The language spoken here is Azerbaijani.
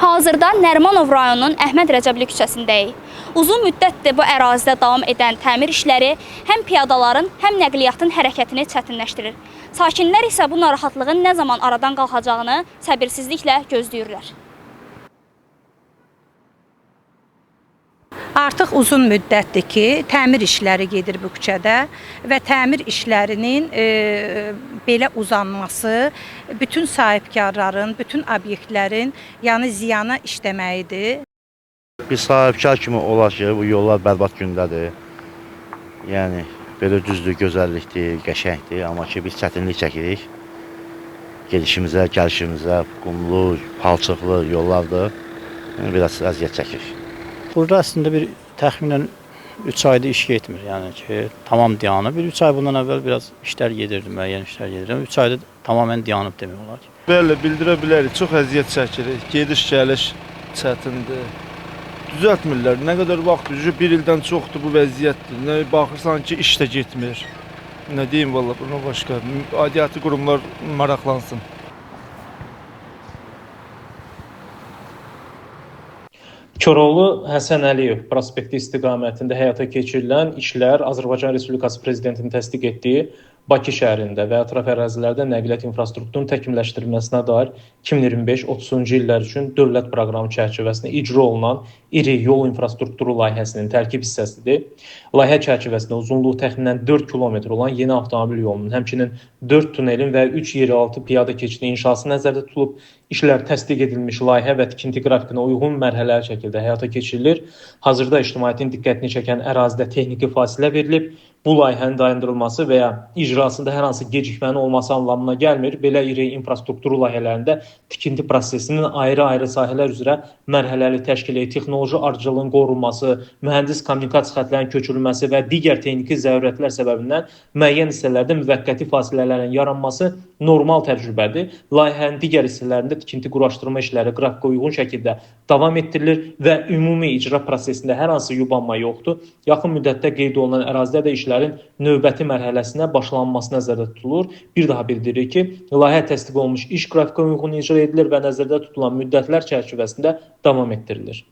Hazırda Nərimanov rayonunun Əhməd Rəcəbli küçəsindəyik. Uzun müddətdir bu ərazidə davam edən təmir işləri həm piyadaların, həm nəqliyyatın hərəkətini çətinləşdirir. Sakinlər isə bu narahatlığın nə zaman aradan qalxacağını səbirsizliklə gözləyirlər. Artıq uzun müddətdir ki, təmir işləri gedir bu küçədə və təmir işlərinin belə uzanması bütün sahibkarların, bütün obyektlərin, yəni ziyana işləməyidir. Bir sahibkar kimi olar ki, bu yollar bərbad gündədir. Yəni belə düzdür, gözəllikdir, qəşəngdir, amma ki biz çətinlik çəkirik. Gedişimizə, gəlişimizə qumlu, palçıqlı yollardır. Yəni biraz əziyyət çəkirik. Burada əslində bir təxminən 3 ayda iş getmir. Yəni ki, tamam dayanıb. Bir 3 ay bundan əvvəl biraz işlər gedirdi, müəyyən işlər gedirdi. 3 ayda tamamilə dayanıb demək olar ki. Bəli, bildirə bilərik. Çox əziyyət çəkirik. Gediş-gəliş çətindir. Düzəltmirlər. Nə qədər vaxt üzü bir ildən çoxdur bu vəziyyətdir. Nə baxırsan ki, iş də getmir. Nə deyim vallah buna başqa. Aidiyyatı qurumlar maraqlansın. Koroğlu Həsən Əliyev prospekti istiqamətində həyata keçirilən işlər Azərbaycan Respublikası Prezidentinin təsdiq etdiyi Bakı şəhərində və ətraf ərazilərdə nəqliyyat infrastrukturunun təkmilləşdirilməsinə dair 2025-30-cu illər üçün dövlət proqramı çərçivəsində icra olunan iri yol infrastrukturu layihəsinin tərkib hissəsidir. Layihə çərçivəsində uzunluğu təxminən 4 kilometr olan yeni avtomobil yolunun, həmçinin 4 tunelin və 3 yeraltı piyada keçidinin inşası nəzərdə tutulub. İşlər təsdiq edilmiş layihə və tikinti qrafikinə uyğun mərhələli şəkildə həyata keçirilir. Hazırda ictimaiyyətin diqqətini çəkən ərazidə texniki fasilə verilib. Bu layihənin dayandırılması və ya icrasında hər hansı gecikmənin olması anlamına gəlmir. Belə iri infrastruktur layihələrində tikinti prosesinin ayrı-ayrı sahələr üzrə mərhələli təşkili, texnoloji ardıcıllığın qorunması, mühəndis kommunikasiya xətlərinin köçürülməsi və digər texniki zərurətlər səbəbindən müəyyən hissələrdə müvəqqəti fasilələrin yaranması normal təcrübədir. Layihənin digər hissələrində tikinti quraşdırma işləri qrafikə uyğun şəkildə davam etdirilir və ümumi icra prosesində hər hansı yubanma yoxdur. Yaxın müddətdə qeyd olunan ərazidə də işlərin növbəti mərhələsinə başlanması nəzərdə tutulur. Bir daha bildiririk ki, layihə təsdiq olunmuş iş qrafikə uyğun icra edilir və nəzərdə tutulan müddətlər çərçivəsində davam etdirilir.